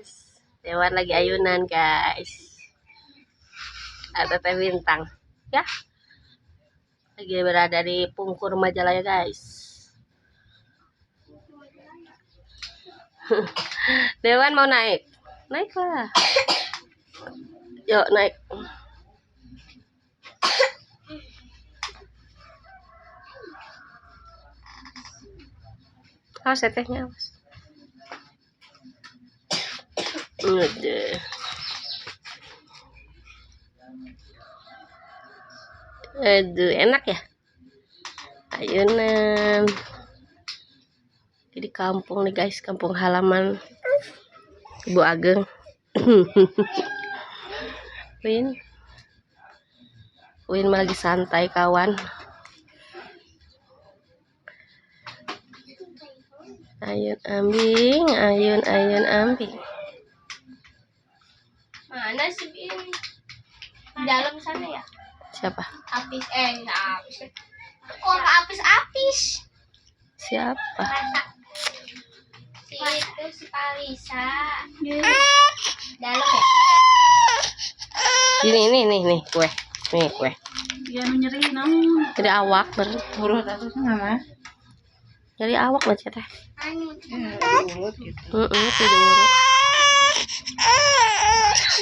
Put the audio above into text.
Guys. Dewan lagi ayunan, guys. Ada Teh Bintang. Ya. Lagi berada di Pungkur Majalaya, guys. Dewan mau naik. Naiklah. Yuk, naik. Awas ya tehnya, awas. Udah. Aduh, enak ya? Ayunan. Jadi kampung nih guys, kampung halaman Ibu Ageng. Win. Win mah lagi santai, kawan. Ayun ambing, ayun ayun ambing. Mana sih ini? Di dalam sana ya? Siapa? Apis, eh enggak apis. Kok nggak apis-apis? Siapa? Masa si itu si Palisa. Dalam ya? Ini ini nih nih kue. Nih kue. Ya nu nyeri naon? Jadi awak ber. Urut atuh mah. Jadi awak mah teh. Anu. Urut gitu. Heeh, tidur.